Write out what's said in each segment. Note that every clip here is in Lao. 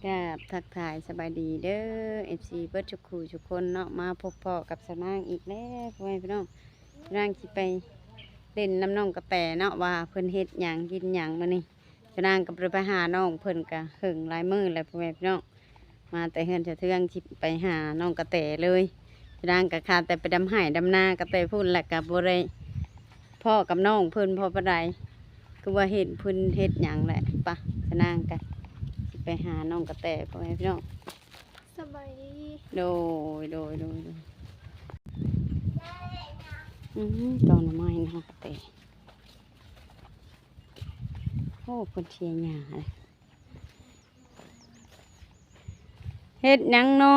ກາບທັກທາຍສະບາຍດີເດີ ເອັຟຊີ ເບິດທຸກຄູ່ທຸກຄົນເນາະ ມາພົບພໍ້ກັບສາວນາງອີກແລ້ວ ພໍ່ແມ່ພີ່ນ້ອງ. ສາວນາງຊິໄປຫຼິ້ນນຳນ້ອງກະແຕເນາະ ວ່າເພິ່ນເຮັດຫຍັງກິນຫຍັງມື້ນີ້. ສາວນາງກໍບໍ່ໄດ້ໄປຫານ້ອງເພິ່ນກໍເຫິງຫຼາຍມື້ແລ້ວ ພໍ່ແມ່ພີ່ນ້ອງ. ມາແຕ່ເຮືອນສາວເທືອງ ຊິໄປຫານ້ອງກະແຕເລີຍ. ສາວນາງກໍຄາແຕ່ໄປດຳໄຮ່ດຳນາກະແຕພຸ້ນ ແລ້ວກໍບໍ່ໄດ້ພໍ້ກັບນ້ອງເພິ່ນພໍປານໃດ ຄືວ່າເຫັນເພິ່ນເຮັດຫຍັງແຫຼະ. ປະ ສາວນາງກໍຊິໄປຫານ້ອງກະແຕ ພໍ່ແມ່ພີ່ນ້ອງ. ສະບາຍດີ. ໂດຍ ໂດຍ ໂດຍ ໂດຍ. ອືມ ຕອນໜໍ່ໄມ້ນະກະແຕ. ໂອ້ ເພິ່ນເສຍຫຍ້າເລີຍ. ເຮັດຫຍັງນໍ?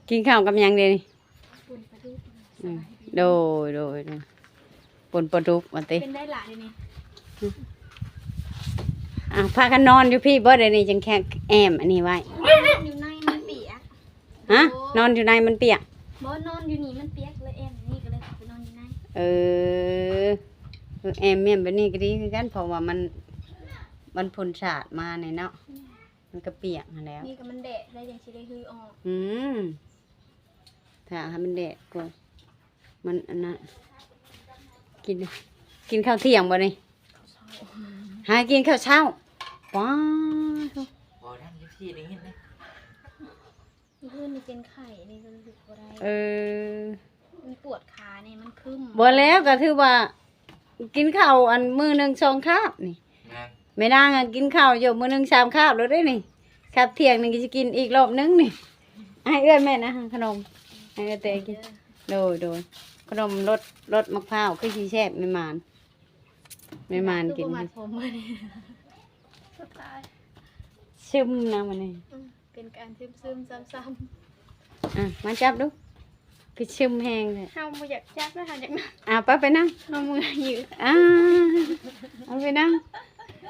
ກິນເຂົ້າກັບຫຍັງເດນີ້? ອືມ ໂດຍ ໂດຍ ໂດຍ. ປົ່ນປາດຸກວ່າຕິ. ເປັນໄດ້ຫຼາຍເດນີ້. ອືມ ອ່າ ພາກັນນອນຢູ່ພີ້ບໍ່ເດນີ້ ຈັ່ງແຄະແອ້ມອັນນີ້ໄວ້? ຢູ່ໃນມັນປຽກ. ຮະ? ໂອ້ ນອນຢູ່ໃນມັນປຽກ? ບໍ່ ນອນຢູ່ນີ້ມັນປຽກ ເລີຍແອ້ມນີ້ ກໍເລີຍໄປນອນຢູ່ໃນ. ເອີ ເອີ ແອ້ມແມ່ນແບບນີ້ກໍດີຄືກັນ ເພາະວ່າມັນ ມັນຝົນສາດມານີ້ເນາະ. ແມ່ນ ມັນກໍປຽກຫັ້ນແຫຼ້ວ. ນີ້ກໍມັນແດດແລ້ວ ຈັ່ງຊິໄດ້ຮື້ອອກ. ອືມ ຖ້າໃຫ້ມັນແດດກ່ອນ ມັນອັນນັ້ນ. ກິນ ກິນເຂົ້າທ່ຽງບໍ່ນີ້? ເຂົ້າເຊົ້າ. ຫາກິນເຂົ້າເຊົ້າ. ປ້າໂທ້. ບໍ່ ທາງເອັຟຊີໄດ້ຍິນເດ້. ມື້ຄືນນີ້ເປັນໄຂ້ ນີ້ກໍລຸກບໍ່ໄດ້. ເອີ ມັນປວດຂານີ້ ມັນຄຶ້ມ. ບໍ່ແລ້ວ ກໍຖືວ່າກິນເຂົ້າອັນມື້ໜຶ່ງສອງຄາບນີ້. ແມ່ນ ແມ່ນາງກິນເຂົ້າຢູ່ມື້ໜຶ່ງສາມຄາບແລ້ວເດ້ນີ້. ຄາບທ່ຽງນີ້ກໍຊິກິນອີກລອບໜຶ່ງນີ້. ໃຫ້ເອື້ອຍແມ່ນະ ຂະໜົມ ໃຫ້ເອື້ອຍແຕກິນ. ເອີ ໂດຍ ໂດຍ. ຂະໜົມລົດ ລົດໝາກພ້າວ ຄືຊິແຊບ ແມ່ໝານ ແມ່ໝານກິນ. ຄືບໍ່ມັດຜົມມື້ນີ້ ສະຕາຍຊຶມນະມື້ນີ້. ອືມ ເປັນການຊຶມໆຊ້ຳໆ. ອ່ະ ມາຈັບດູ ຄືຊຶມແຮງແທ້. ເຮົາບໍ່ຢາກຈັບນະ ເຮົາຢາກນັ່ງ. ອ່າ ໄປ ໄປນັ່ງ. ເຮົາເມື່ອຍຢູ່. ອ່າ ເອົາໄປນັ່ງ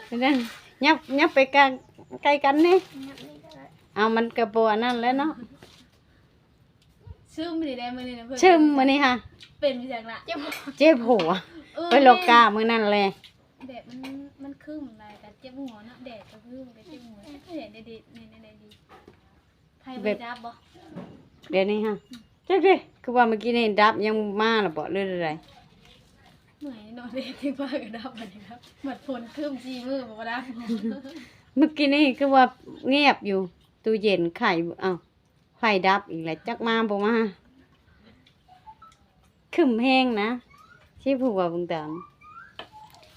ໄປນັ່ງ. ຫຍັບ ຫຍັບໄປກາງ ໃກ້ກັນແດ່. ຫຍັບນີ້ກໍໄດ້. ເອົາ ມັນກໍບໍ່ອັນນັ້ນແຫຼະເນາະ. ຊຶມນີ້ແຫຼະມື້ນີ້ນະເພິ່ນ. ຊຶມມື້ນີ້ຫະ. ເປັນຫຍັງລະ? ເຈັບຫົວ ເຈັບຫົວ. ເອີ ໄປລອກກ້າມື້ນັ້ນແຫຼະ. ແດດມັນ ມັນຄຶ້ມຫຼາຍ ກໍເຈັບຫົວເນາະ. ແດດກໍຄືມັນກໍເຈັບຫົວ. ເຮັດໄດ້ດີ ນີ້ໄດ້ດີ. ໄຟບໍ່ໄດ້ດັບບໍ? ດຽວນີ້ຫະ ອືມ ຈັກເດ້ ຄືວ່າມື້ກີ້ນີ້ດັບ ຍັງມາລະບໍ ຫຼືໃດ? ເມື່ອຍເນາະ ເດ ທີ່ວ່າກໍດັບ ບັດນີ້ດັບ ບັດຝົນຄຶ້ມສີ່ມື້ບໍ່ດັບ. ມື້ກີ້ນີ້ຄືວ່າງຽບຢູ່ ຕູ້ເຢັນໄຂ. ອ້າວ ໄຟດັບອີກແລ້ວ ຈັກມາບໍ່ມາ. ຄຶ້ມແຮງນະ ເຈັບຫົວເບິ່ງຕາມ.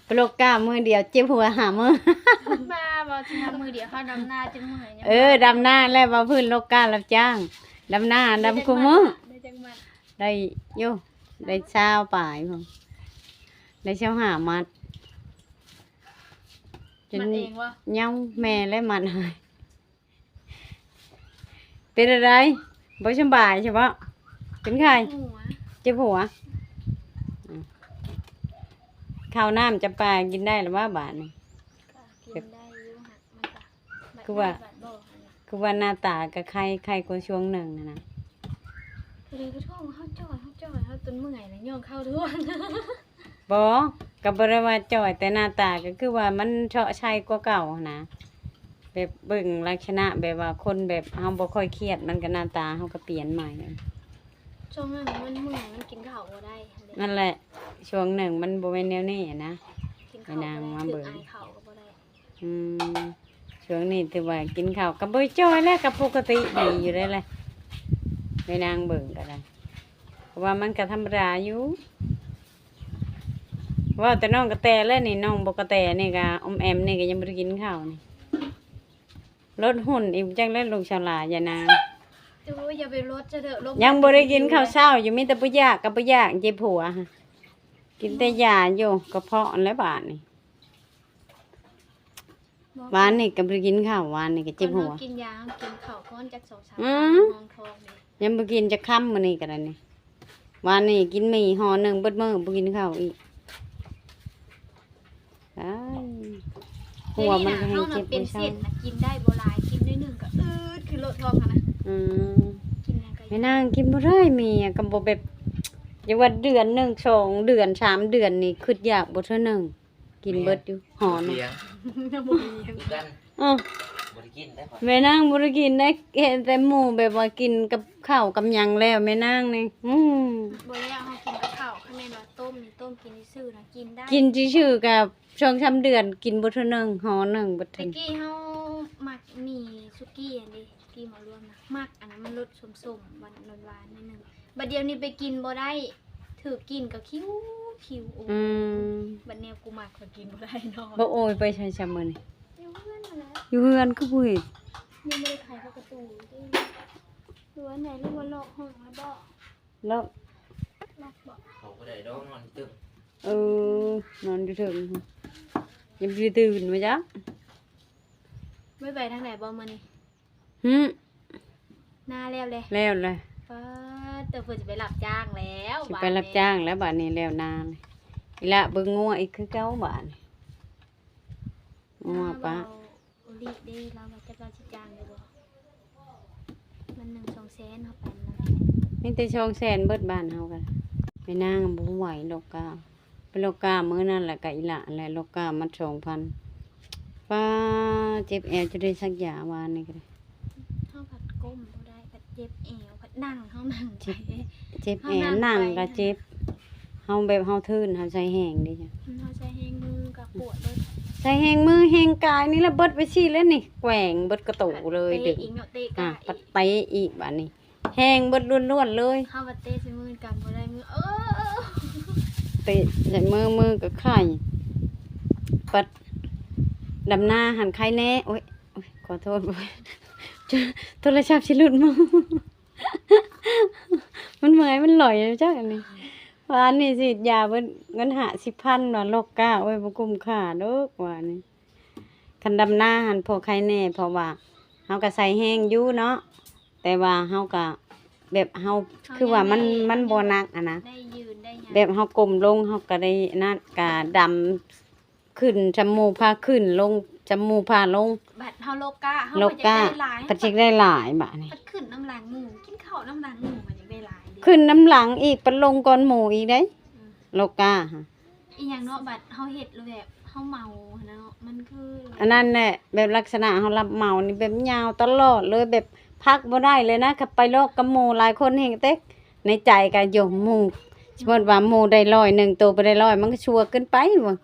ໄປໂລກກ້າມື້ດຽວເຈັບຫົວຫ້າມື້. ບ້າບໍ່ ຊິມາມື້ດຽວ ເຮົາດຳນາຈົນເມື່ອຍ. ເອີ ດຳນາແລ້ວ ວ່າພື້ນໂລກກ້າຮັບຈ້າງ ດຳນາ ດຳຄູ່ມື້. ໄດ້ຈັກມັດ? ໄດ້ຢູ່ ໄດ້ຊາວປາຍພຸ້ນ ໄດ້ຊາວຫ້າມັດ. ຈົນ ມັດເອງບໍ່? ຍັງ ແມ່ແຫຼະມັດໃຫ້. ເປັນອະໄລ? ບໍ່ສະບາຍໃຊ່ບໍ? ເປັນໄຂ້? ເຈັບຫົວ. ເຈັບຫົວ? ອືມ ເຂົ້ານ້ຳຈຳປາກິນໄດ້ລະບໍ່ບາດນີ້? ກໍກິນໄດ້ຢູ່ ຫາກມັນກໍ ຄືວ່າ ບາດນີ້ບາດບໍ່ຫັ້ນນະ. ຄືວ່າໜ້າຕາກໍໄຂ້ ໄຂ້ກວ່າຊ່ວງໜຶ່ງຫັ້ນນະ. ເອີ ກະໂທ ເຮົາຈ່ອຍ ເຮົາຈ່ອຍ ເຮົາຈົນເມື່ອຍແລ້ວ ຍ້ອນເຂົ້າທ່ວງ. ບໍ່ ກໍບໍ່ໄດ້ວ່າຈ່ອຍ ແຕ່ໜ້າຕາກໍຄືວ່າມັນເຊາະໄຊກວ່າເກົ່າຫັ້ນນະ ແບບເບິ່ງລັກສະນະແບບວ່າຄົນແບບເຮົາບໍ່ຄ່ອຍຄຽດ ມັນກໍໜ້າຕາເຮົາກໍປ່ຽນໃໝ່. ຊ່ວງນັ້ນມັນເມື່ອຍ ມັນກິນເຂົ້າບໍ່ໄດ້ຫັ້ນເດ. ນັ້ນແຫຼະ ຊ່ວງໜຶ່ງມັນບໍ່ແມ່ນແນວນີ້ນະ. ກິນເຂົ້າບໍ່ໄດ້ ແມ່ນາງມາເບິ່ງ ຖືກອາຍເຂົ້າກໍບໍ່ໄດ້. ອືມ ຊ່ວງນີ້ຖືວ່າກິນເຂົ້າກໍບໍ່ຈ່ອຍແລ້ວ ກໍປົກກະຕິດີຢູ່ແລ້ວແຫຼະ ແມ່ນາງເບິ່ງກໍໄດ້ ເພາະວ່າມັນກໍທຳມະດາຢູ່. ເວົ້າແຕ່ນ້ອງກະແຕແລ້ວນີ້ ນ້ອງບໍ່ກະແຕນີ້ກໍອອມແອມນີ້ກໍຍັງບໍ່ໄດ້ກິນເຂົ້ານີ້ ລົດຫຸ່ນອີກ ຈັກແລ້ວລູກສາວຫຼາຍ ຢ່ານາງ. ໂອ້ຍ ຢ່າໄປລົດຊະເຖາະ ລົດ ຍັງບໍ່ໄດ້ກິນເຂົ້າເຊົ້າຢູ່ ມີແຕ່ບໍ່ຢາກກັບບໍ່ຢາກ ເຈັບຫົວ ກິນແຕ່ຢາຢູ່ກະເພາະຫັ້ນແຫຼະບາດນີ້. ວານນີ້ກໍບໍ່ໄດ້ກິນເຂົ້າ ວານນີ້ກໍເຈັບຫົວ. ກ່ອນເຮົາກິນຢາ ເຮົາກິນເຂົ້າກ່ອນຈັກສອງສາມ ອືມ ຄຳ ຮອງທ້ອງນີ້ ຍັງບໍ່ກິນຈັກຄຳມື້ນີ້ກໍໄດ້ນີ້. ວານນີ້ກິນໝີ່ຫໍ່ໜຶ່ງເບິດມື້ ບໍ່ກິນເຂົ້າອີກ. ອ້າຍ ຫົວມັນກໍແຮງເຈັບ ເຮົານະເປັນເສັ້ນນະ ກິນໄດ້ບໍ່ຫຼາຍ ກິນໜ້ອຍໜຶ່ງກໍອືດຂຶ້ນໂລດທ້ອງຫັ້ນນະ. ອືມ ກິນຫຍັງກໍ ແມ່ນາງກິນບໍ່ໄດ້ ໝີ່ກໍບໍ່ແບບ ຢ່າວ່າເດືອນໜຶ່ງ ສອງເດືອນ ສາມເດືອນນີ້ ຄຶດຢາກບໍ່ເທື່ອໜຶ່ງ ກິນເບິດຢູ່ຫໍໜຶ່ງ. ບໍ່ມີຫຍັງ ຄືກັນ ເອີ ບໍ່ໄດ້ກິນໄດ້ຂ້ອຍ ແມ່ນາງບໍ່ໄດ້ກິນໄດ້ ເຫັນແຕ່ໝູ່ແບບວ່າກິນກັບເຂົ້າກັບຫຍັງແລ້ວ ແມ່ນາງນີ້ ອືມ ບໍ່ແລ້ວ ເຮົາກິນກັບເຂົ້າ ຄັນແມ່ນວ່າຕົ້ມນີ້ ຕົ້ມກິນຊື່ໆນະ ກິນໄດ້ ກິນຊື່ໆ ກໍສອງສາມເດືອນ ກິນບໍ່ເທື່ອໜຶ່ງ ຫໍໜຶ່ງເບິດ. ແຕ່ກີ້ເຮົາມັກໝີ່ສຸກີ້ອັນນີ້ ກີ້ໝໍລວມນະ ມັກອັນນັ້ນ ມັນລົດສົ້ມໆ ຫວານໆ ໜ້ອຍໜຶ່ງ. ບັດດຽວນີ້ໄປກິນບໍ່ໄດ້ ຖືກກິນກໍຄິວໆ ໂອ້ຍ ອືມ ບັດແນວກູມັກກໍກິນບໍ່ໄດ້ເນາະ. ບໍ່ໂອຍໄປໃສຊະມື້ນີ້? ຢູ່ເຮືອນຫັ້ນແຫຼະ ຢູ່ເຮືອນຄືບໍ່ເຫັນ ຍັງບໍ່ໄດ້ໄຂເຂົ້າປະຕູ ຫຼືວ່າໃດ ຫຼືວ່າລັອກຫ້ອງແລ້ວບໍ? ລັອກ ລັອກບໍ? ເຂົ້າບໍ່ໄດ້ດອກ ນອນຢູ່ເທິງ ເອີ ນອນຢູ່ເທິງ ຍັງບໍ່ໄດ້ຕື່ນມາຈ້ະ. ໄປ ໄປທາງໃດບໍ່ມື້ນີ້? ຫື ນາແລ້ວເດ້ ແລ້ວແຫຼະ ປາດ ແຕ່ເພິ່ນຊິໄປຮັບຈ້າງແລ້ວ ຊິໄປຮັບຈ້າງແລ້ວບາດນີ້ ແລ້ວນານີ້ ອີ່ຫຼ້າເບິ່ງງົວອີກຄືເກົ່າບາດນີ້ ງົວປະ ເວົ້າອີ່ຫຼີເດ້ ລາວວ່າຈັກລາວຊິຈ້າງຢູ່ບໍ່ ມັນໜຶ່ງສອງແສນ ເຮົາໄປນຳ ມີແຕ່ສອງແສນເບິດບ້ານເຮົາກະ ແມ່ນາງບໍ່ໄຫວ ໂລກາ ໄປໂລກາມື້ນັ້ນແຫຼະ ກະອີ່ຫຼ້າແຫຼະ ໂລກາມາສອງພັນ ປາ ເຈັບແອວ ຈະໄດ້ສັກຢາວານນີ້ກະໄດ້ ເຮົາພັດກົ້ມບໍ່ໄດ້ ພັດເຈັບແອວ ພັດນັ່ງ ເຮົານັ່ງໄປ ເຈັບ ເຈັບແອວ ເຮົານັ່ງ ນັ່ງກະເຈັບ ເຮົາແບບເຮົາທຶນ ເຮົາໃຊ້ແຮງເດ້ ອືມ ເຮົາໃຊ້ແຮງມືກະປວດເລີຍ ໃຊ້ແຮງມືແຮງກາຍນີ້ລະ ເບິດໄປຊີ້ແລ້ວນີ້ ແກວ່ງເບິດກະໂຕເລີຍ ເຕະອີກເນາະ ເຕະກາ ອ່າ ອີກ ປັດເຕະອີກບາດນີ້ ແຮງເບິດລ້ວນໆເລີຍ ເຮົາວ່າເຕະໃສ່ມື ກຳບໍ່ໄດ້ມື ເອີ ເຕະໃສ່ມື ມືກໍໄຂ້ ປັດດຳນາຫັ້ນໄຄແນ່ ໂອ້ຍ ໂອ້ຍ ຂໍໂທດ ໂທລະສັບຊິຫຼຸດມື ມັນເມື່ອຍ ມັນຫຼອຍຈັກອັນນີ້ ວານນີ້ສີດຢາເບິດເງິນຫ້າສິບພັນ ວ່າໂລກາ ໂອ້ຍ ບໍ່ກຸ້ມຄ່າດອກ ວານນີ້. ຄັນດຳນາຫັ້ນພໍໄຄແນ່ ເພາະວ່າເຮົາກໍໃສ່ແຮງຢູ່ເນາະ ແຕ່ວ່າເຮົາກໍແບບເຮົາ ເຮົາ ຄືວ່າມັນ ຍັງໄດ້ ມັນບໍ່ໜັກຫັ້ນນະ ໄດ້ຢືນໄດ້ຫຍັງ ແບບເຮົາກົ້ມລົງ ເຮົາກໍໄດ້ນັ້ນ ກະດຳຂຶ້ນ ຈຳໝູ່ພາຂຶ້ນ ລົງ ຈຳໝູ່ພາລົງ ບັດເຮົາໂລກາ ເຮົາ ໂລກາ ກໍຢາກໄດ້ຫຼາຍ ພັດຢາກໄດ້ຫຼາຍບາດນີ້ ພັດຂຶ້ນນຳຫຼັງໝູ່ ກິນເຂົ້ານຳຫຼັງໝູ່ ມັນຢາກໄດ້ຫຼາຍເດ້ ຂຶ້ນນຳຫຼັງອີກ ພັດລົງກ່ອນໝູ່ອີກເດ້ ອືມ ໂລກາຫະ. ອີຫຍັງເນາະ ບັດເຮົາເຮັດແລ້ວແບບເຮົາເມົາຫັ້ນນະເນາະ ມັນຄື ອັນນັ້ນແຫຼະ ແບບລັກສະນະເຮົາລັບເມົານີ້ ແບບຍາວຕະຫຼອດເລີຍ ແບບພັກບໍ່ໄດ້ເລີຍນະ ຄັນໄປລອກກັບໝູ່ຫຼາຍຄົນແຮງເຕັກ ໃນໃຈກໍ ໂຢ ໝູ່ ສົມມຸດວ່າໝູ່ໄດ້ຮ້ອຍໜຶ່ງ ໂຕບໍ່ໄດ້ຮ້ອຍ ມັນກໍຊົ່ວເກີນໄປ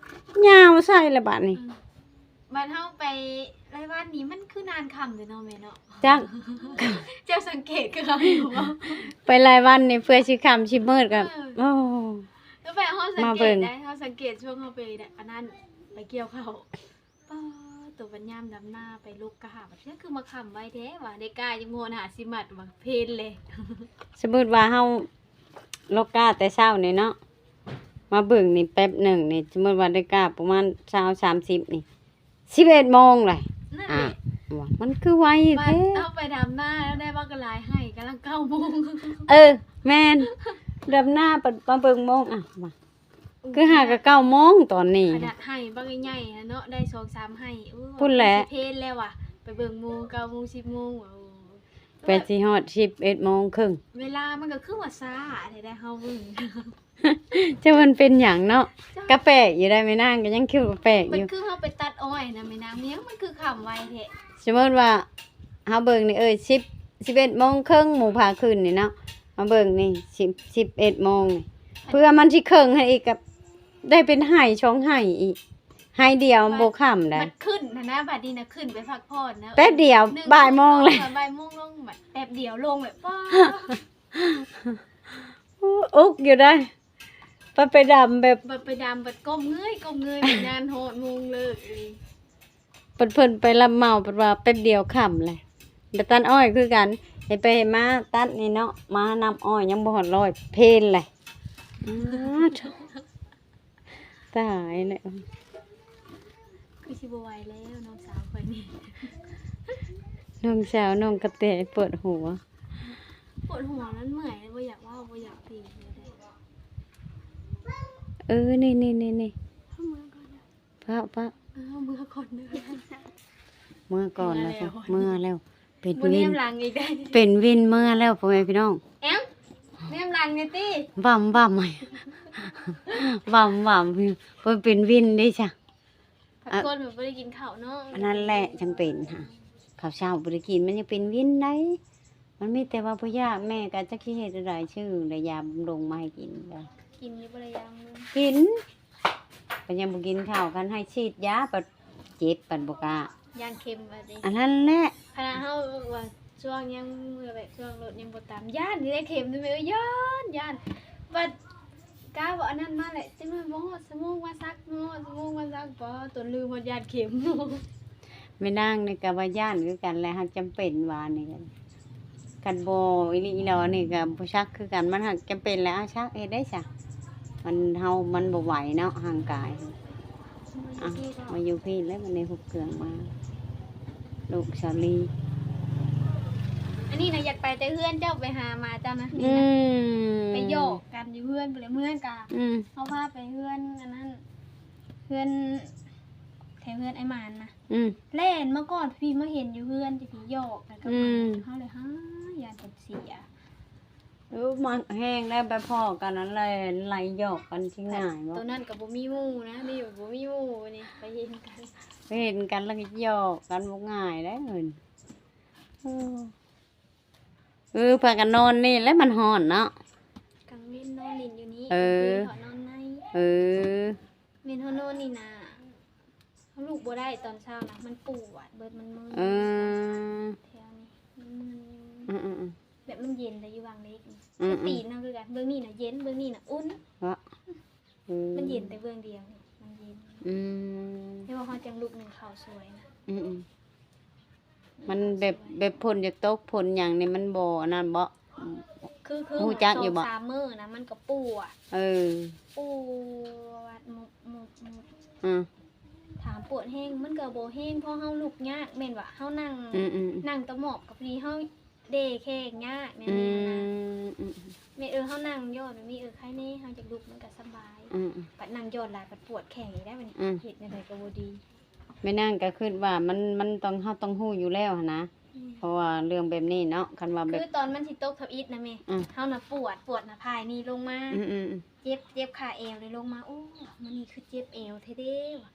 ຍາວໃສ່ລະບາດນີ້ ອືມ ບັດເຮົາໄປລາຍວັນນີ້ ມັນຄືນານຄ່ຳເດ້ເນາະແມ່ເນາະ ຈັກ ເຈົ້າສັງເກດຄືເຮົາຢູ່ບໍ່? ໄປລາຍວັນນີ້ເພື່ອຊິຄ່ຳຊິມືດກໍ ເອີ ໂອ້ ຄືແບບເຮົາສັງເກດໄດ້ ເຮົາສັງເກດຊ່ວງເຮົາໄປອັນນັ້ນ ໄປກ່ຽວເຂົ້າ ປາດ ໂຕບັດຍາມດຳນາໄປລົກກ້າ ບັດນີ້ຄືມາຄ່ຳໄວແທ້ວ່າ ໄດ້ກ້າຈັກໂມງ ຫ້າສິບມັດວ່າ ເພນເລີຍ ສົມມຸດວ່າເຮົາລົກກ້າແຕ່ເຊົ້ານີ້ເນາະ ມາເບິ່ງນີ້ແປັບໜຶ່ງນີ້ ສົມມຸດວ່າໄດ້ກ້າປະມານຊາວ ສາມສິບນີ້ ສິບເອັດໂມງແຫຼະ ນັ້ນແຫຼະ ອ່າ ວ່າມັນຄືໄວແທ້ ເຮົາໄປດຳນາແລ້ວໄດ້ບັກຫຼາຍໄຮ່ ກຳລັງເກົ້າໂມງ ເອີ ແມ່ນ ດຳນາ ມາເບິ່ງໂມງ ອ່ະ ວ່າ ຄືຫາກະເກົ້າໂມງຕອນນີ້ ຂະໜາດໄຮ່ບັກໃຫຍ່ໆຫັ້ນເນາະ ໄດ້ສອງສາມໄຮ່ ໂອ້ຍ ພຸ້ນແຫຼະ ຊິເພນແລ້ວວ່າ ໄປເບິ່ງໂມງ ເກົ້າໂມງ ສິບໂມງວ່າ ໂອ້ຍ ແປດຊິຮອດສິບເອັດໂມງເຄິ່ງ ເວລາມັນກໍຄືວ່າຊ້າແທ້ໃດ ເຮົາເບິ່ງ ຈັກມັນເປັນຫຍັງເນາະ ກະແປກຢູ່ໄດ໋ ແມ່ນາງກໍຍັງຄິດວ່າແປກຢູ່ ມັນຄືເຮົາໄປຕັດອ້ອຍນະ ແມ່ນາງ ແມ່ນຫຍັງມັນຄືຄ່ຳໄວແທ້ ສົມມຸດວ່າເຮົາເບິ່ງນີ້ ເອີ ສິບ ສິບເອັດໂມງເຄິ່ງ ໝູ່ພາຂຶ້ນນີ້ເນາະ ມາເບິ່ງນີ້ ສິບ ສິບເອັດໂມງນີ້ ເພື່ອມັນຊິເຄິ່ງໃຫ້ອີກ ກໍໄດ້ເປັນໄຮ່ສອງໄຮ່ອີກ ໄຮ່ດຽວບໍ່ຄ່ຳໃດ໋ ມັນຂຶ້ນຫັ້ນນະ ບັດນີ້ນະ ຂຶ້ນໄປພັກຜ່ອນນະ ແປັບດຽວ ໜຶ່ງ ບ່າຍໂມງແລ້ວ ບ່າຍໂມງລົງ ບັດແປັບດຽວລົງແບບ ປາດ ອຸກຢູ່ໄດ໋ ໄປ ໄປດຳແບບ ບັດໄປດຳ ບັດກົ້ມເງີຍ ກົ້ມເງີຍ ບັດຍາມຮອດໂມງເລີກອີກ ເພິ່ນ ເພິ່ນໄປຮັບເໝົາ ເພິ່ນວ່າແປັບດຽວຄ່ຳແຫຼະ ໄປຕັດອ້ອຍຄືກັນ ເຮັດໄປເຮັດມາຕັດນີ້ເນາະ ມານຳອ້ອຍຍັງບໍ່ຮອດຮ້ອຍ ເພນແຫຼະ ອ້າ ຕາຍແລ້ວ ຄືຊິບໍ່ໄຫວແລ້ວ ນ້ອງສາວຂ້ອຍນີ້ ນ້ອງສາວ ນ້ອງກະແຕປວດຫົວ ປວດຫົວ ມັນເມື່ອຍ ບໍ່ຢາກເວົ້າ ບໍ່ຢາກຕີ ເອີ ນີ້ໆໆໆ ເຮົາເມືອກ່ອນເດີ້ ຟ້າວ ຟ້າວ ເອີ ເຮົາເມືອກ່ອນເດີ້ ເມືອກ່ອນແລ້ວ ເມືອແລ້ວ ເມືອແລ້ວ ເປັນວິນ ບໍ່ແນມຫຼັງອີກເດ້ ເປັນວິນເມືອແລ້ວ ພໍ່ແມ່ພີ່ນ້ອງ ແອມ ແນມຫຼັງ ອັນນີ້ຕິ ວຳວຳ ວຳວຳ ເພິ່ນເປັນວິນເດ້ຊະ ພັກກ່ອນມັນບໍ່ໄດ້ກິນເຂົ້າເນາະ ອັນນັ້ນແຫຼະຈັ່ງເປັນຫະ ເຂົ້າເຊົ້າບໍ່ໄດ້ກິນ ມັນຍັງເປັນວິນໄດ໋ ມັນມີແຕ່ວ່າບໍ່ຢາກ ແມ່ກໍຈັກຊິເຮັດແນວໃດ ຊື້ແຕ່ຢາບຳລຸງມາໃຫ້ກິນ ກິນຢູ່ບໍ່ລະ ຢາບຳລຸງ? ກິນ ກໍຍັງບໍ່ກິນເຂົ້າ ຄັນໃຫ້ສີດຢາ ບັດເຈັບ ບັດບໍ່ກ້າ ຢ້ານເຂັມວ່າຕິ ອັນນັ້ນແຫຼະ ຂະໜາດເຮົາວ່າຊ່ວງຍັງ ແບບຊ່ວງລົດຍັງບໍ່ຕາມ ຢ້ານນີ້ແຫຼະເຂັມນີ້ແມ່ ຢ້ານ ຢ້ານ ບັດ ກະວ່າອັນນັ້ນມາແຫຼະ ຈັກໜ້ອຍບໍ່ຮອດຊົ່ວໂມງມາສັກ ບໍ່ຮອດຊົ່ວໂມງມາສັກ ບໍ່ ຈົນລືມວ່າຢ້ານເຂັມ. ແມ່ນາງນີ້ກະວ່າຢ້ານຄືກັນແຫຼະ ຫາກຈຳເປັນວ່ານີ້ ຄັນບໍ່ອີ່ຫຼີອີ່ຫຼໍນີ້ກະບໍ່ສັກຄືກັນ ມັນຫາກຈຳເປັນແຫຼະ ເອົາສັກເຮັດໄດ້ຊະ ມັນ ເຮົາ ມັນບໍ່ໄຫວເນາະ ຮ່າງກາຍ ອ່ະ ມາຢູ່ພີ້ແລ້ວ ບັດນີ້ຮົບເຄື່ອງມາ ລູກສາລີ ອັນນີ້ນະ ຢາກໄປແຕ່ເຮືອນເຈົ້າ ໄປຫາໝາເຈົ້ານະ ອືມ ໄປຢອກກັນຢູ່ເຮືອນພຸ້ນແຫຼະ ເມືອນກະ ອືມ ເຮົາພາໄປເຮືອນອັນນັ້ນ ເຮືອນ ແຖວເຮືອນອ້າຍໝານນະ ອືມ ແລ່ນມາກ່ອນ ພີ້ມາເຫັນຢູ່ເຮືອນ ຈັ່ງຊີ້ຢອກກັນກັບ ອືມ ເຮົາເລີຍ ຫາ ຢ້ານເພິ່ນເສຍ ເອີ ມັກແຮງໄດ໋ ໄປພໍ້ກັນນັ້ນແຫຼະ ໄລ່ຢອກກັນຊິງ່າຍບໍ່? ໂຕນັ້ນກໍບໍ່ມີໝູ່ນະ ນີ້ບໍ່ມີໝູ່ນີ້ ໄປເຫັນກັນ ໄປເຫັນກັນແລ້ວກໍຢອກກັນບໍ່ງ່າຍໄດ໋ເພິ່ນ ເອີ ເອີ ພາກັນນອນນີ້ແຫຼະ ມັນຮ້ອນເນາະ ກາງເວັນນອນຫຼິ້ນຢູ່ນີ້ ເອີ ກາງຄືນເຂົານອນໃນ ເອີ ແມ່ນເຮົານອນນີ້ນະ ເຮົາລຸກບໍ່ໄດ້ຕອນເຊົ້ານະ ມັນປວດເບິດ ມັນເມື່ອຍ ເອີ ແຖວນີ້ ມັນເມື່ອຍຢູ່ ອືມໆໆ ແບບມັນເຢັນແຕ່ຢູ່ຫວ່າງເລັກນີ້ ອືມໆ ຕີນເຮົາຄືກັນ ເບື້ອງນີ້ນະເຢັນ ເບື້ອງນີ້ນະອຸ່ນ ເນາະ ອືມ ມັນເຢັນແຕ່ເບື້ອງດຽວນີ້ ມັນເຢັນ ອືມ ແຕ່ວ່າເຮົາຈັ່ງລຸກໜຶ່ງເຂົ້າສວຍນະ ອືມໆ ມັນແບບ ແບບຝົນຢາກຕົກ ຝົນຫຍັງນີ້ມັນບໍ່ອັນນັ້ນບໍ່? ຄື ຄື ຮູ້ຈັກຢູ່ບໍ່? ສອງສາມມື້ນະ ມັນກໍປວດ ເອີ ປວດ ໝຸບ ໝຸບ ໝຸບ ອືມ ຖາມປວດແຮງ ມັນກໍບໍ່ແຮງ ເພາະເຮົາລຸກຍາກ ແມ່ນວ່າເຮົານັ່ງ ອືມໆ ນັ່ງຕະໝອບ ກໍພໍດີເຮົາເດ່ແຂ້ງຍາກແນວນີ້ນະ ອືມ ອືມ ແມ່ນ ເອີ ເຮົານັ່ງຍອດແບບນີ້ ເອີ ໄຄແນ່ ເຮົາຈະລຸກມັນກໍສະບາຍ ອືມ ບັດນັ່ງຍອດຫຼາຍ ບັດປວດແຂ້ງອີກແລ້ວບັດນີ້ ອືມ ເຮັດແນວໃດກໍບໍ່ດີ. ແມ່ນາງກໍຄິດວ່າມັນ ມັນຕ້ອງ ເຮົາຕ້ອງຮູ້ຢູ່ແລ້ວຫັ້ນນະ ອືມ ເພາະວ່າເລື່ອງແບບນີ້ເນາະ ຄັນວ່າແບບ ຄືຕອນມັນຊິຕົກທຳອິດນະແມ່ ອືມ ເຮົານະປວດ ປວດໜ້າຜາຍນີ້ລົງມາ ອືມໆ ເຈັບ ເຈັບຂາແອວນີ້ລົງມາ ໂອ້ ມື້ນີ້ຄືເຈັບແອວແທ້ເດ້ວ່າ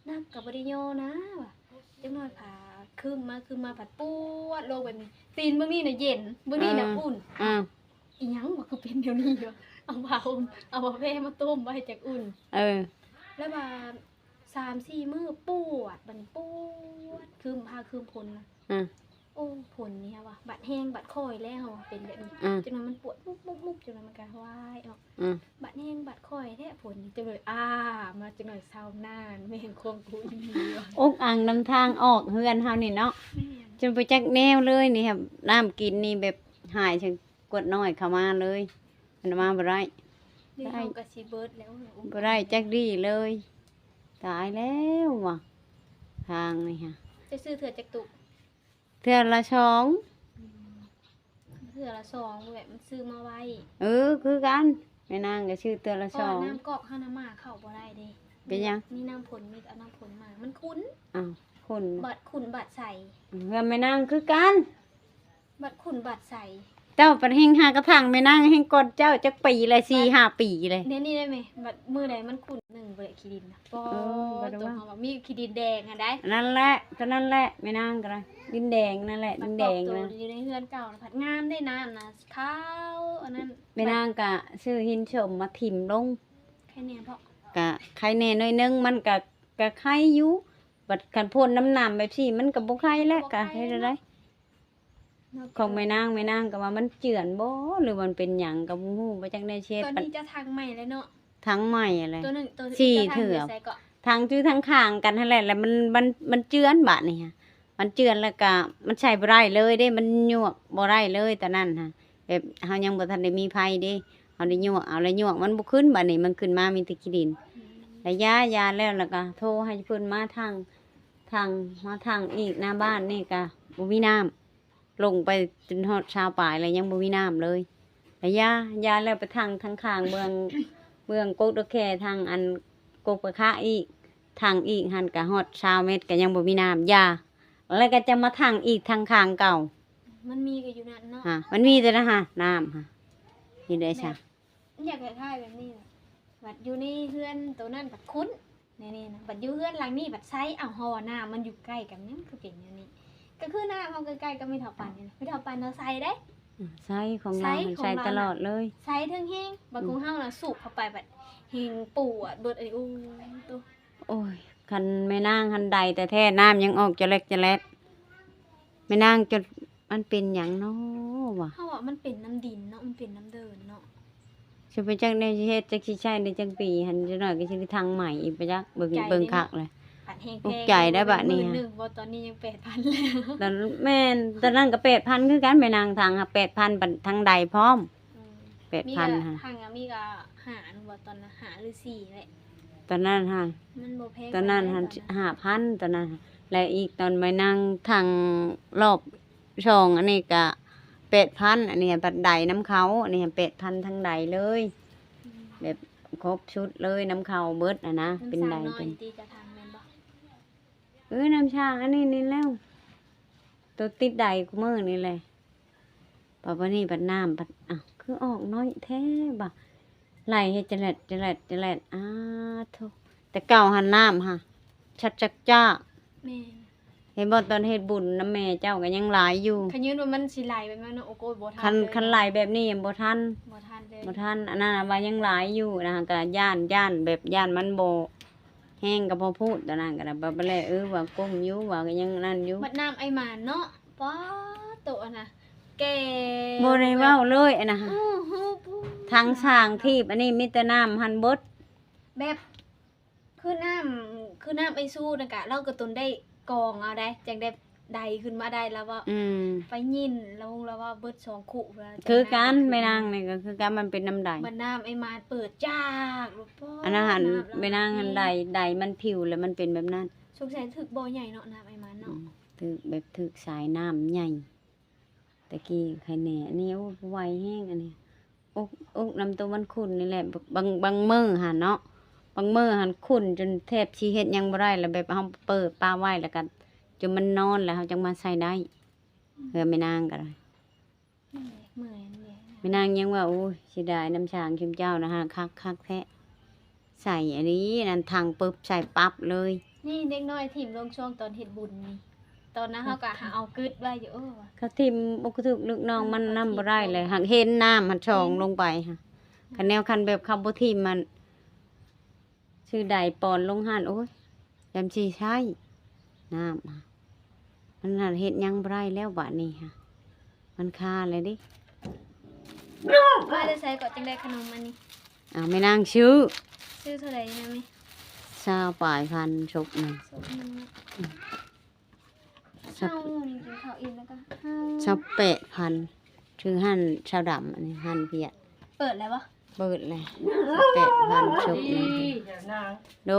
ໜັກກໍບໍ່ໄດ້ຍໍນາວ່າ ຈັກໜ້ອຍພາຄຶ້ມມາ ຄຶ້ມມາ ພັດປວດລົງແບບນີ້ ຕີນເບື້ອງນີ້ນະເຢັນ ເບື້ອງນີ້ນະ ເອີ ອຸ່ນ ເອີ ອີຫຍັງວະ ຄືເປັນແນວນີ້ວະ ເອົາຜ້າຫົ່ມ ເອົາຜ້າແພມາຕົ້ມໄວ້ຈັກອຸ່ນ ເອີ ແລ້ວວ່າ ສາມສີ່ມື້ປວດ ບັດນີ້ປວດ ຄຶ້ມຟ້າຄຶ້ມຝົນນະ ອືມ ໂອ້ ຝົນນີ້ຫາວ່າ ບັດແຮງບັດຄ່ອຍແລ້ວ ເຮົາວ່າເປັນແບບນີ້ ອືມ ຈັກໜ້ອຍມັນປວດມຸບໆໆ ຈັກໜ້ອຍມັນກໍວາຍອອກ ອືມ ບັດແຮງບັດຄ່ອຍແທ້ຝົນ ຈັກໜ້ອຍ ອາ ມາຈັກໜ້ອຍເຊົານານ ແມ່ນຄວາມກູອີ່ຫຼີວ່າ ອົກອັ່ງນຳທາງອອກເຮືອນເຮົານີ້ເນາະ ແມ່ນ ຈົນບໍ່ຈັກແນວເລີຍນີ້ ນ້ຳກິນນີ້ແບບຫາຍ ກວດນ້ອຍເຂົ້າມາເລີຍ ມັນມາບໍ່ໄດ້ ນີ້ເຮົາກໍຊິເບິດແລ້ວ ບໍ່ໄດ້ຈັກດີ້ເລີຍ ຕາຍແລ້ວວ່າ ທາງນີ້ຫະ ຈະຊື້ເທື່ອຈັກຕຸກ? ເທື່ອລະສອງ ອືມ ເທື່ອລະສອງ ແບບມັນຊື້ມາໄວ້ ເອີ ຄືກັນ ແມ່ນາງກໍຊື້ເທື່ອລະສອງ ເພາະວ່ານ້ຳກອກເຮົານະໝາເຂົ້າບໍ່ໄດ້ເດ້ ເປັນຫຍັງ? ມີນ້ຳຝົນ ມີແຕ່ເອົານ້ຳຝົນມາ ມັນຂຸ້ນ ອ້າວ ຂຸ້ນ ບາດຂຸ້ນບາດໃສ ເຮືອນແມ່ນາງຄືກັນ ບັດຂຸ້ນບັດໃສ ເຈົ້າບັດແຮ່ງຫາກະຖາງແມ່ນາງແຮ່ງກ່ອນເຈົ້າຈັກປີແຫຼະ ສີ່ຫ້າປີແຫຼະ ດຽວນີ້ໄດ້ແມ່ ບັດມື້ໃດມັນຂຸ້ນໜຶ່ງບໍ່ໄດ້ຂີ້ດິນນະ ເອີ ບໍ່ ຕົວເຮົາວ່າມີຂີ້ດິນແດງຫັ້ນໃດ໋ ນັ້ນແຫຼະ ກໍນັ້ນແຫຼະ ແມ່ນາງກໍໄດ້ ດິນແດງນັ້ນແຫຼະ ດິນແດງນະ ຢູ່ໃນເຮືອນເກົ່ານະ ພັດງາມເດ້ ນ້ຳນະຂາວ ອັນນັ້ນ ແມ່ນາງກໍຊື້ຫີນສົມມາຖິ້ມລົງ ໄຄແນ່ເພາະ ກະໄຄແນ່ໜ້ອຍໜຶ່ງ ມັນກະ ກະໄຄຢູ່ ບັດຄັນພົ່ນນ້ຳໜຳແບບຊີ້ ມັນກະບໍ່ໄຄແຫຼະ ກະເຮັດແນວໃດ ຂອງແມ່ນາງ ແມ່ນາງກໍວ່າມັນເຈື່ອນບໍ່ ຫຼືມັນເປັນຫຍັງກໍບໍ່ຮູ້ ບໍ່ຈັກແນວຊິເຮັດ ຕອນນີ້ເຈົ້າຖັງໃໝ່ແລ້ວເນາະ ຖັງໃໝ່ແຫຼະ ໂຕນັ້ນ ໂຕ ສີ່ເທື່ອ ຖັງຢູ່ທາງຂ້າງກັນຫັ້ນແຫຼະ ແລ້ວມັນ ມັນ ມັນເຈື່ອນບາດນີ້ຫະ ມັນເຈື່ອນແລ້ວກະມັນໃສ່ບໍ່ໄດ້ເລີຍເດ້ ມັນຍວກບໍ່ໄດ້ເລີຍຕອນນັ້ນຫະ ແບບເຮົາຍັງບໍ່ທັນໄດ້ມີໄຟເດ້ ເຮົາໄດ້ຍວກເອົາ ແລ້ວຍວກມັນບໍ່ຂຶ້ນ ບາດນີ້ມັນຂຶ້ນມາມີແຕ່ຂີ້ດິນ ແລ້ວຢາ ຢາແລ້ວ ແລ້ວກະໂທໃຫ້ເພິ່ນມາຖັງ ຖັງ ມາຖັງອີກ ໜ້າບ້ານນີ້ກະບໍ່ມີນ້ຳ ລົງໄປຈົນຮອດຊາວປາຍແລ້ວ ຍັງບໍ່ມີນ້ຳເລີຍ ແລ້ວຢາ ຢາແລ້ວໄປຖັງທາງຂ້າງເບື້ອງ ເບື້ອງກົກດອກແຄ ທາງອັນກົກປາຄະອີກ ຖັງອີກຫັ້ນກະຮອດຊາວແມັດ ກະຍັງບໍ່ມີນ້ຳ ຢາ ແລ້ວກໍຈະມາຖັງອີກ ຖັງຂ້າງເກົ່າ ມັນມີກໍຢູ່ນັ້ນເນາະ ຮະ ມັນມີແຕ່ນະຫະ ນ້ຳຫະ ເຮັດໄດ້ຊະ ແບບ ຢາກຄ້າຍໆແບບນີ້ນະ ບັດຢູ່ໃນເຮືອນໂຕນັ້ນບັດຂຸ້ນ ແນວນີ້ນະ ບັດຢູ່ເຮືອນຫຼັງນີ້ບັດໃຊ້. ເອົ້າ ເຮົາວ່ານ້ຳມັນຢູ່ໃກ້ກັນ ຫຍັງຄືເປັນແນວນີ້? ກໍຄືນ້ຳເຮົາໃກ້ໆກັບແມ່ເຖົ້າປັນນີ້ນະ ແມ່ເຖົ້າປັນເຮົາໃຊ້ເດ້ ອືມ ໃຊ້ຂອງລາວ ໃຊ້ຂອງລາວ ໃຊ້ຕະຫຼອດເລີຍ ໃຊ້ເທິງແຮງ. ບັດ ອືມ ຂອງເຮົານະສູບເຂົ້າໄປບັດແຮງປວດເບິດ. ອັນນີ້ ໂອ້ໂຕ ໂອ້ຍ ຄັນແມ່ນາງຫັ້ນໄດແທ້ໆ ນ້ຳຍັງອອກຈະແລັດຈະແລັດ. ແມ່ນາງຈົນ ມັນເປັນຫຍັງນໍວະ? ເຮົາວ່າມັນເປັນນ້ຳດິນເນາະ ມັນເປັນນ້ຳເດີ່ນເນາະ. ຊິໄປຈັກແນວຊິເຮັດ ຈັກຊິໃຊ້ໄດ້ຈັກປີຫັ້ນ ຈັກໜ້ອຍກໍຊິໄດ້ທັງໃໝ່ອີກ ບໍ່ຈັກ ເບິ່ງ ເບິ່ງຄັກແຫຼະ. ບັດແຮງແພງ ອຸກໃຈໄດ້ບາດນີ້ ໝື່ນໜຶ່ງບໍ່? ຕອນນີ້ຍັງແປດພັນແລ້ວ ຕອນ ແມ່ນ ຕອນນັ້ນກໍແປດພັນຄືກັນ ແມ່ນາງທັງ ແປດພັນ ບັດທັງໄດພ້ອມ ອືມ ແປດພັນຫັ້ນ. ທັງມີກໍຫ້າ ບໍ່ ຕອນນັ້ນ ຫ້າຫຼືສີ່ແຫຼະ ຕອນນັ້ນຫັ້ນ ມັນບໍ່ແພງ ຕອນນັ້ນຫັ້ນ ປານໃດ ຕອນນັ້ນ ຫ້າພັນ ຕອນນັ້ນ. ແລະອີກຕອນແມ່ນາງທັງລອບ ສອງ ອັນນີ້ກະແປດພັນ ອັນນີ້ບັດໄດນຳເຂົາ ອັນນີ້ແປດພັນທັງໄດເລີຍ ອືມ ແບບຄົບຊຸດເລີຍ ນຳເຂົາເບິດຫັ້ນນະ. ເປັນໄດ ນ້ຳສ້າງນ້ອຍ ເປັນ ຕິຈະທາງແມ່ນບໍ່? ເອີ ນ້ຳສ້າງອັນນີ້ນີ້ແລ້ວ ໂຕຕິດໄດຄູ່ມື້ນີ້ແຫຼະ. ປະ ບັດນີ້ບັດນ້ຳບັດ ອ້າວ ຄືອອກໜ້ອຍແທ້ບະ ໄຫຼເຮັດຈະແລດ ຈະແລດ ຈະແລດ. ອາໂທ້ ແຕ່ເກົ່າຫັ້ນນ້ຳຫະ ຊັດຈັກຈ້າ ແມ່ນ ເຫັນບໍ່ ຕອນເຮັດບຸນນຳແມ່ເຈົ້າກໍຍັງຫຼາຍຢູ່. ຄັນຍືນວ່າມັນຊິໄຫຼແບບນັ້ນ ໂອ້ໂກຍ ບໍ່ທັນ ຄັນ ເລີຍ ຄັນໄຫຼແບບນີ້ຍັງບໍ່ທັນ ບໍ່ທັນເລີຍ ບໍ່ທັນ. ອັນນັ້ນວ່າຍັງຫຼາຍຢູ່ນະ ກໍຢ້ານ ຢ້ານແບບຢ້ານມັນບໍ່ແຮງກໍພໍພູດ ຕອນນັ້ນກໍໄດ້ ບໍ່ ບໍ່ແລ ເອີ ວ່າກົ້ມຢູ່ ວ່າກໍຍັງນັ້ນຢູ່. ບັດນ້ຳໄອໝານເນາະ ປາໂຕ ອັນນະ ແກ່ ບໍ່ໄດ້ເວົ້າເລີຍອັນນະ ໂອ້ໂຫ ທາງສ້າງທີບ ອັນນີ້ມີແຕ່ນ້ຳຫັ້ນເບິດ ແບບ ຄືນ້ຳ ຄືນ້ຳໄອຊູນັ້ນກະ ລາວກໍຕົນໄດ້ກອງເອົາໄດ໋ ຈັ່ງໄດ້ໄດຂຶ້ນມາໄດ້ ລາວເວົ້າ ອືມ ໄປຍິນລາວ ລາວເວົ້າເບິດສອງຄຸ ຄືກັນ ແມ່ນາງນີ້ກໍຄືກັນ ມັນເປັນນ້ຳໄດ ບັດນ້ຳໄອໝານເປີດຈາກ ອັນນັ້ນຫັ້ນ ແມ່ນາງຫັ້ນໄດ ໄດມັນຜິວແລ້ວມັນເປັນແບບນັ້ນ. ສົງໄສຖືກບໍ່ໃຫຍ່ເນາະ ນ້ຳໄອໝານເນາະ ອືມ ຖືກແບບຖືກສາຍນ້ຳໃຫຍ່. ແຕ່ກີ້ໄຄແນ່ ອັນນີ້ ໂອ້ ໄວແຮງ ອັນນີ້ ອົກ ອົກນຳໂຕມັນຂຸ້ນນີ້ແຫຼະ. ບາງ ບາງມື້ຫັ້ນເນາະ ບາງມື້ຫັ້ນຂຸ້ນຈົນແທບຊິເຮັດຫຍັງບໍ່ໄດ້ ແລ້ວແບບເຮົາເປີດປະໄວ້ ແລ້ວກໍຈົນມັນນອນ ແລ້ວເຮົາຈັ່ງມາໃສ່ໄດ້. ເຮືອນແມ່ນາງກໍໄດ້ ເມື່ອຍ ເມື່ອຍ ແມ່ນາງຍັງວ່າ ໂອ້ຍ ເສຍດາຍນ້ຳສ້າງຊຸມເຈົ້ານະ ຫາກຄັກ ຄັກແທ້. ໃສ່ອັນນີ້ ນັ້ນຖັງປຶບ ໃສ່ປັບເລີຍ. ນີ້ເດັກນ້ອຍຖິ້ມລົງຊ່ວງຕອນເຮັດບຸນນີ້ ຕອນນັ້ນເຮົາກໍຫາເອົາກຶດໄວ້ຢູ່ ເອີ ເຂົາຖິ້ມບໍ່ຖືກ ລູກນ້ອງມັນນຳບໍ່ໄດ້ແຫຼະ ຫາກເຫັນນ້ຳມັນຊ່ອງລົງໄປຫະ. ຄັນແນວ ຄັນແບບເຂົາບໍ່ຖິ້ມມັນ ຊື່ໃດປ່ອນລົງຫັ້ນ ໂອ້ຍ ຈຳຊິໃຊ້ນ້ຳ ມັນຫາເຮັດຫຍັງບໍ່ໄດ້ແລ້ວບາດນີ້ຫະ ມັນຄາແລ້ວເດ້. ມາແຕ່ໃສກໍຈຶ່ງໄດ້ຂະໜົມອັນນີ້? ອ້າວ ແມ່ນາງຊື້ ຊື້ເທົ່າໃດນະແມ່? ຊາວປາຍພັນ ສົບໜຶ່ງ ສົບໜຶ່ງເນາະ. ອືມ ຊາວ ເຮົານີ້ກິນເຂົ້າອີ່ມແລ້ວກໍ ຊາວແປດພັນ ຖືຮ້ານຊາວດຳ ອັນນີ້ຮ້ານວຽດ. ເປີດແລ້ວບໍ່? ເປີດແລ້ວ ຊາວແປດພັນ ສົບໜຶ່ງ. ໂດ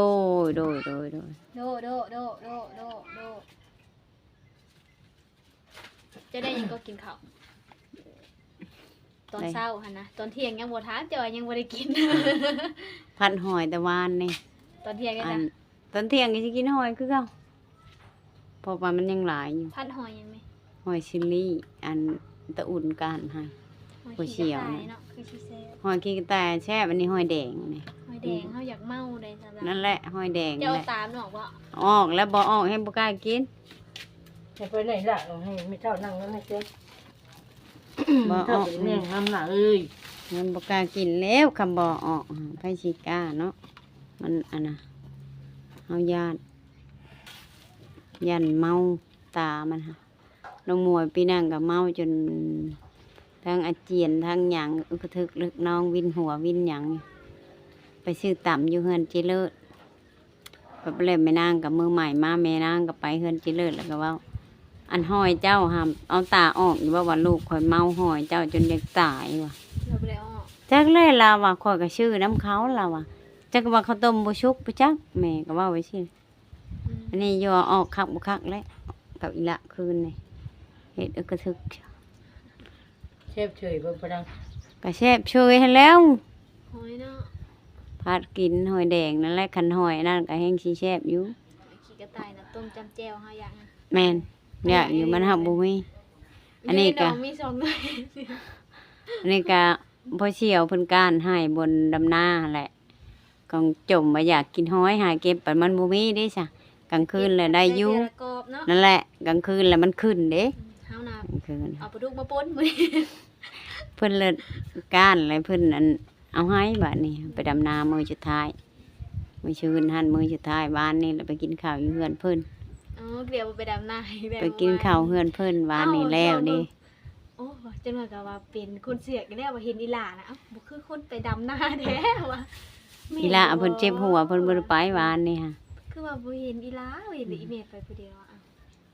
ຍ ໂດຍ ໂດຍ ໂດຍ ໂດ. ເຈົ້າໄດ້ຫຍັງກໍກິນເຂົ້າ? ຕອນເຊົ້າຫັ້ນນະ ຕອນທ່ຽງຍັງບໍ່ທານ ເຈົ້າວ່າຍັງບໍ່ໄດ້ກິນ. ຜັດຫອຍແຕ່ວານນີ້. ຕອນທ່ຽງນີ້ນະ? ຕອນທ່ຽງກໍຊິກິນຫອຍຄືເກົ່າ ເພາະວ່າມັນຍັງຫຼາຍຢູ່. ຜັດຫອຍຫຍັງແມ່? ຫອຍຊີລີ ອັນຕາອຸ່ນການໃຫ້ ຫອຍຂີ້ກະຕ່າຍເນາະ ຄືຊິແຊບ. ຫອຍຂີ້ກະຕ່າຍແຊບ ອັນນີ້ຫອຍແດງນີ້. ຫອຍແດງ ເຮົາຢາກເມົາເດ້. ນັ້ນແຫຼະ ຫອຍແດງ. ເຈົ້າເອົາຕາມັນອອກບໍ່? ອອກແລ້ວ ບໍ່ອອກແຮງບໍ່ກ້າກິນ. ໃຫ້ໄປໄດ້ລະ ໃຫ້ແມ່ເຖົ້ານັ່ງນຳແດ່ເຈົ້າ. ບໍ່ອອກ ແມ່ງາມນະເອີຍ ມັນບໍ່ກ້າກິນແລ້ວ ຄຳບໍ່ອອກ ໃຜຊິກ້າເນາະ. ມັນອັນນະ ເຮົາຢ້ານ ຢ້ານເມົາຕາມັນຫະ. ນ້ອງໝວຍປີນັ້ນກໍເມົາຈົນທັງອາຈຽນທັງຫຍັງ ອຶກກະທຶກລຶກນອງ ວິນຫົວວິນຫຍັງ. ໄປຊື້ຕຳຢູ່ເຮືອນເຈເລີດ. ແລ້ວແມ່ນາງກໍມື້ໃໝ່ມາ ແມ່ນາງກໍໄປເຮືອນເຈເລີດ ແລ້ວກໍເວົ້າ ອັນຫອຍເຈົ້າຫາເອົາຕາອອກຢູ່ບໍ່ ວ່າລູກຂ້ອຍເມົາຫອຍເຈົ້າຈົນຢາກຕາຍວ່າ. ລາວບໍ່ໄດ້ອອກ. ຈັກແຫຼະ ລາວວ່າ ຂ້ອຍກໍຊື້ນຳເຂົາ ລາວວ່າ ຈັກວ່າເຂົ້າຕົ້ມບໍ່ສຸກບໍ່ຈັກ ແມ່ກໍເວົ້າໄວ້ຊີ້. ອືມ ອັນນີ້ຢູ່ອອກຄັກບໍ່ຄັກແຫຼະ ກັບອີ່ຫຼະຄືນນີ້ ເຮັດອຶກກະທຶກ. ແຊບເສີຍບໍ່ປະດັງ? ກະແຊບເສີຍຫັ້ນແລ້ວ ຫອຍເນາະ ພັດກິນຫອຍແດງນັ້ນແຫຼະ. ຄັນຫອຍອັນນັ້ນກະແຮ່ງຊິແຊບຢູ່. ຂີ້ກະຕ່າຍນະ ຕົ້ມຈ້ຳແຈ່ວເຮົາຢາກນະ. ແມ່ນ ຢາກຢູ່ ມັນຫາກບໍ່ມີ. ອັນນີ້ກະ ມີສອງໜ່ວຍ ອັນນີ້ກະ ພໍ່ສ່ຽວເພິ່ນການໃຫ້ບ່ອນດຳນາຫັ້ນແຫຼະ ກະຈົ່ມວ່າຢາກກິນຫອຍ ຫາເກັບ ບັດມັນບໍ່ມີເດ້ຊະ ກາງຄືນລະໄດ້ຢູ່ ເກັບໄດ້ເທື່ອລະກອບເນາະ ນັ້ນແຫຼະ ກາງຄືນລະມັນຂຶ້ນເດ້ ອືມ ເຮົານະ ກາງຄືນ ເອົາປາດຸກມາປົ່ນມື້ນີ້ ເພິ່ນລະການ ແລະເພິ່ນອັນ ເອົາໃຫ້ບາດນີ້ ໄປດຳນາມື້ສຸດທ້າຍ ມື້ຊືນຫັ້ນ ມື້ສຸດທ້າຍ ວານນີ້ລະໄປກິນເຂົ້າຢູ່ເຮືອນເພິ່ນ ອໍ ແບບວ່າໄປດຳນາ ແບບວ່າ ໄປກິນເຂົ້າເຮືອນເພິ່ນ ວານນີ້ແລ້ວເດ້ ໂອ້ ຈັ່ງໜ້ອຍກໍວ່າເປັນຄົນເຊື່ອອີກແລ້ວ ວ່າເຫັນອີ່ຫຼ້ານະ ເອົ້າ ບໍ່ຄືຄົນໄປດຳນາແທ້ວ່າ ອີ່ຫຼ້າເພິ່ນເຈັບຫົວ ເພິ່ນບໍ່ໄດ້ໄປວານນີ້ຫະ ຄືວ່າບໍ່ເຫັນອີ່ຫຼ້າ ເຫັນແຕ່ ອືມ ອີ່ແມ່ໄປຜູ້ດຽວ ອ້າວ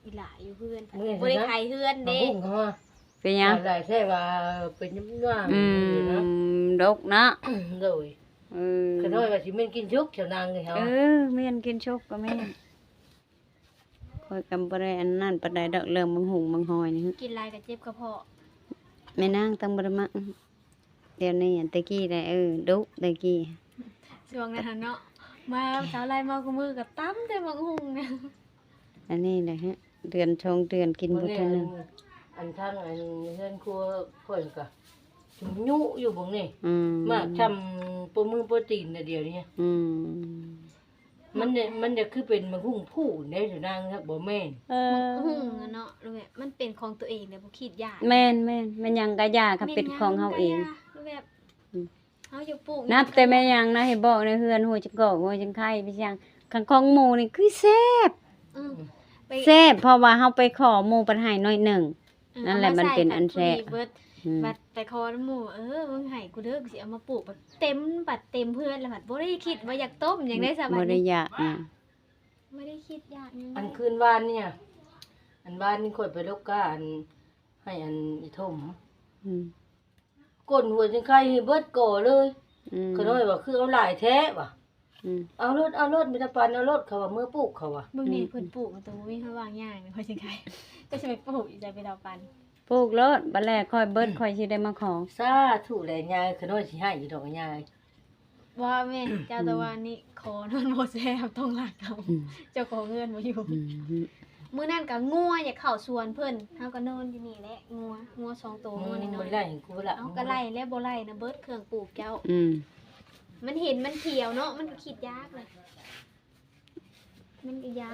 ອີ່ຫຼ້າຢູ່ເຮືອນ ບໍ່ໄດ້ໄຂເຮືອນເດ້ ເປັນຫຍັງ ຫຼາຍແທ້ວ່າເປັນຍາມ ອືມ ດົກເນາະ ໂດຍ ເອີ ຂະນ້ອຍວ່າຊິແມ່ນກິນຊຸກ ສາວນາງເອີຍ ເອີ ແມ່ນ ກິນຊຸກກໍແມ່ນ ຂ້ອຍກໍບໍ່ໄດ້ອັນນັ້ນປານໃດດອກ ເລື່ອງບັກຫຸ່ງບັກຫອຍນີ້ ກິນຫຼາຍກໍເຈັບກະເພາະ ແມ່ນາງຕັ້ງບໍ່ໄດ້ມັກ ດຽວນີ້ ແຕ່ກີ້ໄດ໋ ເອີ ດຸແຕ່ກີ້ ຊ່ວງນັ້ນຫັ້ນເນາະ ມາສາວໄລ່ມາຄູ່ມື້ກໍຕຳແຕ່ບັກຫຸ່ງນະ ອັນນີ້ແຫຼະ ເດືອນສອງເດືອນກິນບໍ່ເທື່ອໜຶ່ງ ອັນທາງອັນເຮືອນຄົວຂ້ອຍກໍຍຸຢູ່ເບິ່ງນີ້ ອືມ ມາກຊ່ຳໂປ້ມືໂປ້ຕີນແລ້ວດຽວນີ້ ອືມ ມັນ ມັນຈະຄືເປັນໝາກຫຸ່ງພູນເດ້ ນາງ ບໍ່ແມ່ນ ເອີ ໝາກຫຸ່ງນະເນາະ ແບບມັນເປັນຂອງຕົວເອງແລ້ວບໍ່ຄິດຢາກ ແມ່ນໆ ແມ່ນຫຍັງກະຢ່າ ຄັນເປັນຂອງເຮົາເອງ ແມ່ນຫຍັງກະຢ່າ ແບບ ອືມ ເຮົາຢູ່ປູກ ນັບແຕ່ແມ່ນຫຍັງນະ ໃຫ້ບອກໃນເຮືອນ ຫົວຈະກອກ ຫົວຈະໄຄ ໄປຫຍັງ ຄັນຂອງໝູ່ນີ້ຄືແຊບ ອືມ ແຊບ ເພາະວ່າເຮົາໄປຂໍໝູ່ເພິ່ນໃຫ້ໜ້ອຍໜຶ່ງ ເອີ ນັ້ນແຫຼະ ມັນເປັນອັນແຊບ ເອົາມາໃສ່ ອືມ ບັດໄປຂໍນຳໝູ່ ເອີ ເບິ່ງໃຫ້ກູເດີ ກູຊິເອົາມາປູກ ບັດເຕັມ ບັດເຕັມເຮືອນແລ້ວ ບັດບໍ່ໄດ້ຄິດວ່າຢາກຕົ້ມຫຍັງໄດ້ຊະ ບໍ່ໄດ້ຢາກຫຍັງ ບໍ່ໄດ້ຄິດຢາກຫຍັງ ອັນຄືນວານນີ້ ອັນວານນີ້ຂ້ອຍໄປລົກກ້າ ອັນ ໃຫ້ອັນອີ່ຖົມ ອືມ ກົ້ນຫົວຈະໄຄໃຫ້ເບິດກໍເລີຍ ອືມ ຂະນ້ອຍວ່າຄືເອົາຫຼາຍແທ້ວ່າ ອືມ ເອົາໂລດ ເອົາໂລດ ມີແຕ່ປັນເອົາໂລດ ເຂົາວ່າເມືອປູກ ເຂົາວ່າ ເບິ່ງນີ້ ອືມ ເພິ່ນປູກ ມັນຕ້ອງມີເຮົາວາງຢ່າງ ຂ້ອຍຊິຂາຍ ເຈົ້າຊິໄປປູກຢູ່ໃສ ໄປເທົ່າປັນ ປູກໂລດ ບັດແລກຂ້ອຍເບິດ ອືມ ຂ້ອຍຊິໄດ້ມາຂໍ ສາທຸແຫຼະຍາຍ ຂະນ້ອຍຊິໃຫ້ຢູ່ດອກຍາຍ ວ່າແມ່ນ ເຈົ້າ ອືມ ແຕ່ວ່ານີ້ຂໍນອນບໍ່ແຊບ ຕ້ອງລັກເອົາ ອືມ ເຈົ້າຂອງເຮືອນບໍ່ຢູ່ ອືມ ມື້ນັ້ນກໍງົວຢາກເຂົ້າສວນເພິ່ນ ເຮົາກໍນອນຢູ່ນີ້ແຫຼະ ງົວ ງົວສອງໂຕ ງົວນ້ອຍໆ ໄລ່ກູລະ ເອົາ ກໍໄລ່ແລ້ວ ບໍ່ໄລ່ນະ ເບິດເຄື່ອງປູກເຈົ້າ ອືມ ມັນເຫັນມັນຂຽວເນາະ ມັນກໍຄິດຢາກແຫຼະ ມັນກໍຢາກ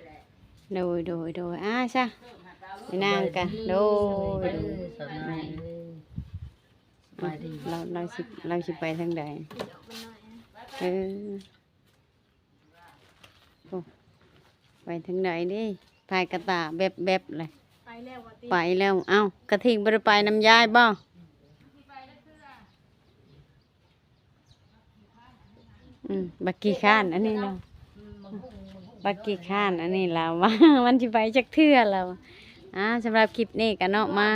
ແຫຼະ ໂດຍ ໂດຍ ໂດຍ ອ່າຊະ ຍານາງກະ ໂດຍ ສະບາຍດີ ສະບາຍດີ ລາວ ລາວຊິ ລາວຊິໄປທາງໃດ ເອີ ໂອ້ ໄປທາງໃດເດ້ ພາຍກະຕາແວັບໆ ແຫຼະ ໄປແລ້ວວ່າຕິ ໄປແລ້ວ ເອົ້າ ກະທິງບໍ່ໄດ້ໄປນຳຍາຍບໍ່? ອືມ ບັກຂີ້ຄ້ານອັນນີ້ລາວ ບັກຂີ້ຄ້ານອັນນີ້ລາວວ່າ ມັນຊິໄປຈັກເທື່ອລາວ ອ່າ ສຳລັບຄລິບນີ້ກະເນາະ ມາ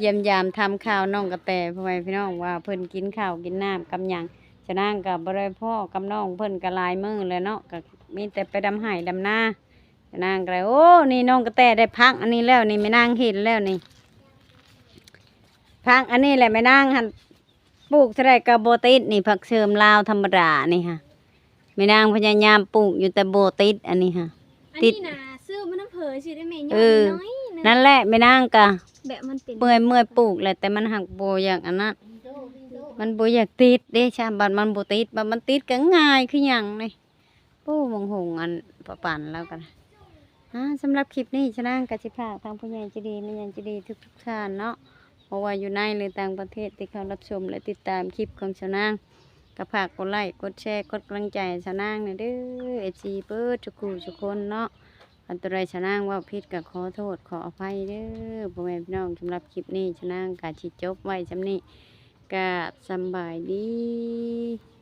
ຢ້ຽມຢາມຖາມຂ່າວນ້ອງກະແຕ ພໍ່ແມ່ພີ່ນ້ອງວ່າເພິ່ນກິນເຂົ້າກິນນ້ຳກັບຫຍັງ ສາວນາງກໍບໍ່ໄດ້ພໍ້ກັບນ້ອງເພິ່ນກໍຫຼາຍມື້ແລ້ວເນາະ ກໍມີແຕ່ໄປດຳໄຮ່ດຳນາ ສາວນາງກໍໄດ້ ໂອ້ ນີ້ນ້ອງກະແຕໄດ້ຜັກອັນນີ້ແລ້ວນີ້ ແມ່ນາງເຫັນແລ້ວນີ້ ຜັກອັນນີ້ແຫຼະແມ່ນາງຫັ້ນ ປູກເທົ່າໃດກໍບໍ່ຕິດນີ້ ຜັກເສີມລາວທຳມະດານີ້ຫະ ແມ່ນາງພະຍາຍາມປູກຢູ່ແຕ່ບໍ່ຕິດອັນນີ້ຫະ ອັນນີ້ນະ ຕິດ ຊື້ມານຳເຜີຊື່ໄດ້ແມ່ ຍອດ ເອີ ນ້ອຍໆ ນັ້ນແຫຼະ ແມ່ນາງກະ ແບບມັນເປັນ ເມື່ອຍ ເມື່ອຍປູກແຫຼະ ແຕ່ມັນຫາກບໍ່ຢາກອັນນັ້ນ ມັນບໍ່ຢາກຕິດເດ້ຊະ ບັດມັນບໍ່ຕິດ ບັດມັນຕິດກໍງ່າຍຄືຫຍັງນີ້ ໂອ້ ບັກຫຸ່ງອັນປະປັນລາວກໍໄດ້ ອ່າ ສຳລັບຄລິບນີ້ ສາວນາງກໍຊິຝາກທາງຜູ້ໃຫຍ່ໃຈດີ ແມ່ໃຫຍ່ໃຈດີທຸກໆທ່ານເນາະ ບໍ່ວ່າຢູ່ໃນ ຫຼື ຕ່າງປະເທດ ທີ່ເຂົ້າຮັບຊົມ ແລະ ຕິດຕາມຄລິບຂອງສາວນາງ ກໍຝາກກົດໄລ້ ກົດແຊ ກົດກຳລັງໃຈໃຫ້ສາວນາງແດ່ເດີ ເອັຟຊີ ເບິດທຸກຜູ້ທຸກຄົນເນາະ ຄັນຕົວໃດສາວນາງເວົ້າຜິດກໍຂໍໂທດຂໍອະໄພເດີ ພໍ່ແມ່ພີ່ນ້ອງ ສຳລັບຄລິບນີ້ ສາວນາງກໍຊິຈົບໄວ້ສ່ຳນີ້ ກາບສຳບາຍດີ.